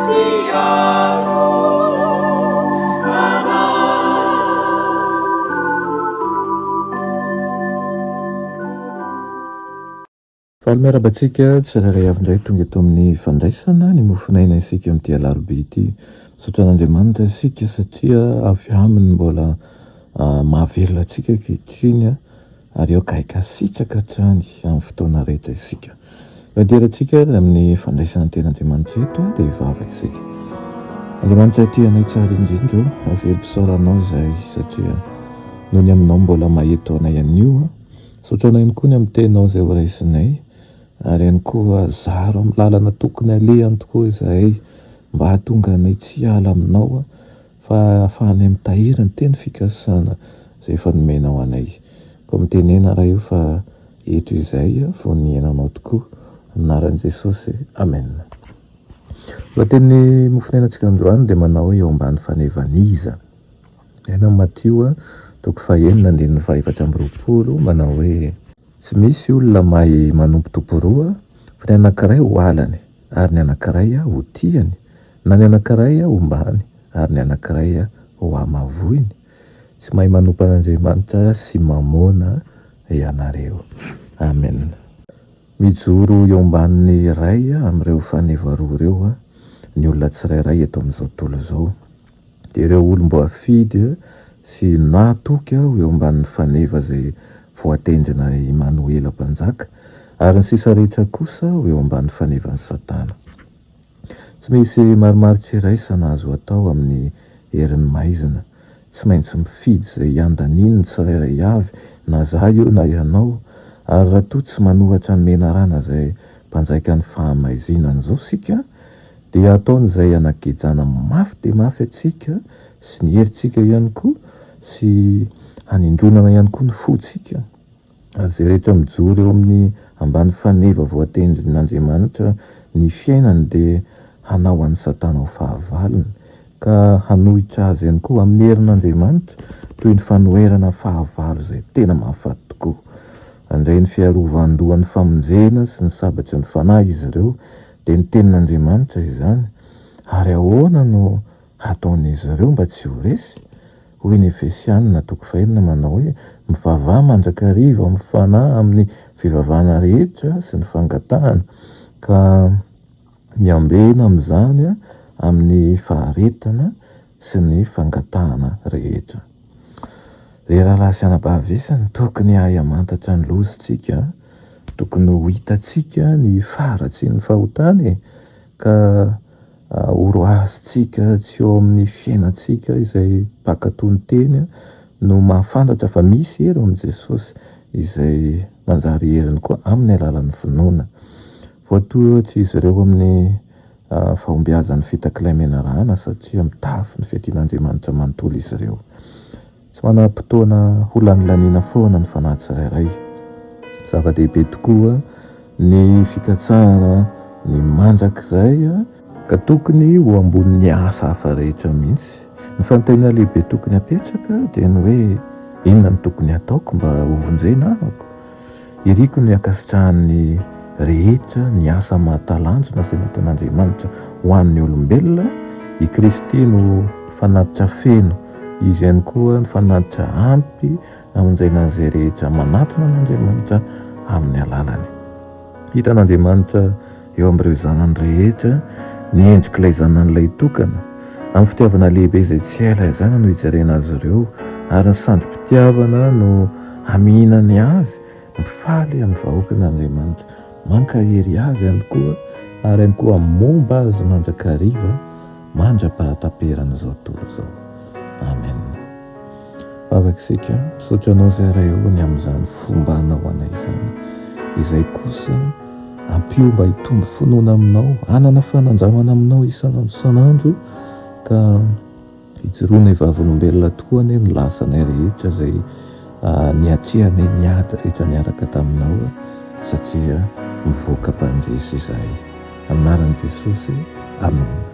Mpiaro anay. Faly miarahaba antsika tsirairay avy indray tonga eto amin'ny fandraisana ny mofon'aina isika amin'ity alarobia ity. Misaotra an'Andriamanitra isika satria avy aminy mbola mahavelona antsika ankehitriny ary aoka haikasitraka hatrany amin'ny fotoana rehetra isika. Miadera antsika ary amin'ny fandraisana ny tenin'Andriamanitra eto dia hivavaka isika. Andriamanitra tia anay tsara indrindra ô, velom-pisaoranao izahay satria noho ny aminao mbola maheto anay anio. Misaotra anao ihany koa ny amin'ny teninao izay ho raisinay, ary ihany koa zaro amin'ny lalana tokony alehany tokoa izahay mba hahatonga anay tsy hiala aminao fa hahafahanay mitahiry ny teny fikasana izay efa nomenao anay. Koa mitenena Ray o fa eto izay vao niainanao tokoa. Amin'ny anaran'i Jesosy. Amen. Lohatenin'ny mofonainantsika androany dia manao hoe eo ambany fanevan'iza. Any amin'ny Matio toko fahenina andininy fahefatra amby 20 manao hoe, Tsy misy olona mahay manompo tompo roa, fa ny anankiray ho halany, ary ny anankiray ho tiany, na ny anankiray hombany, ary ny anankiray ho hamavoiny. Tsy mahay manompo an'Andriamanitra sy Mamôna ianareo. Amen. Mijoro eo ambanin'ny iray amin'ireo faneva roa ireo ny olona tsirairay eto amin'izao tontolo izao. Dia ireo olom-boafidy sy nahatoky ho eo ambanin'ny faneva izay voatendrina Imanoela Mpanjaka, ary ny sisa rehetra kosa ho eo ambany fanevan'i Satana. Tsy misy marimaritra iraisana azo atao amin'ny herin'ny maizina. Tsy maintsy mifidy izay hiandaniany ny tsirairay avy, na za io na ianao, ary raha toa tsy manohatra ny menarana izay mpanjaikan'ny fahamaizinana izao isika, Dia ataony izay hanagejana mafy dia mafy antsika sy ny herintsika ihany koa sy hanindronana ihany koa ny fontsika. Ary izay rehetra mijoro eo amin'ny ambany faneva voatendrin'Andriamanitra ny fiainany dia hanao an'i Satana ho fahavalony ka hanohitra azy ihany koa amin'ny herin'Andriamanitra toy ny fanoherana fahavalo izay tena mahafaty tokoa. Handray ny fiarovan-dohan'ny famonjena sy ny sabatry ny fanahy izy ireo Dia ny tenin'Andriamanitra izany. Ary ahoana no hataon'izy ireo mba tsy ho resy? Hoy ny Efesianina toko fahenina manao hoe, Mivavaha mandrakariva amin'ny fanahy amin'ny fivavahana rehetra sy ny fangatahana, ka miambena amin'izany amin'ny faharetana sy ny fangatahana rehetra. Ry rahalahy sy anabavy isany, tokony hahay hamantatra ny lozintsika, tokony ho hitantsika ny faharatsian'ny fahotana e, ka horoasintsika tsy eo amin'ny fiainantsika izay mpankatò ny teny no mahafantatra fa misy hery ao amin'i Jesosy izay manjary heriny koa amin'ny alalan'ny finoana. Voatohitra izy ireo amin'ny fahombiazan'ny fitak'ilay menarana satria mitafy ny fiadian'Andriamanitra manontolo izy ireo. Tsy manam-potoana holanilaniana foana ny fanahy tsirairay. Zava-dehibe tokoa ny fikatsahana ny mandrakizay ka tokony ho ambonin'ny asa hafa rehetra mihitsy. Ny fanontaniana lehibe tokony hapetraka dia ny hoe, Inona no tokony hataoko mba hovonjena ahako? Iriko ny hankasitrahan'ny rehetra ny asa mahatalanjona izay nataon'Andriamanitra ho an'ny olombelona. I Kristy no fanatitra feno, Izy ihany koa no fanatitra ampy hamonjena an'izay rehetra manatona an'Andriamanitra amin'ny alalany. Hitan'Andriamanitra eo amin'ireo zanany rehetra ny endrik'ilay Zanany Lahitokana. Amin'ny fitiavana lehibe izay tsy hay lazaina no ijerena azy ireo, ary ny sandrim-pitiavana no hamihinany azy. Mifaly amin'ny vahoakan'Andriamanitra, mankahery azy ihany koa, ary ihany koa momba azy mandrakariva mandra-pahataperan'izao tontolo izao. Amena. Vavaka isika, misaotra Anao izay Ray ô ny amin'izany fombanao anay izany. Izay kosa ampio mba hitombo finoana Aminao, hanana fanandramana Aminao isan'andro isan'andro ka hijoroanay vavolombelona tokoa anie ny lasanay rehetra izay niatrehanay ny ady rehetra niaraka taminao satria mivoaka mpandresy izahay. Amin'ny anaran'i Jesosy, Amena.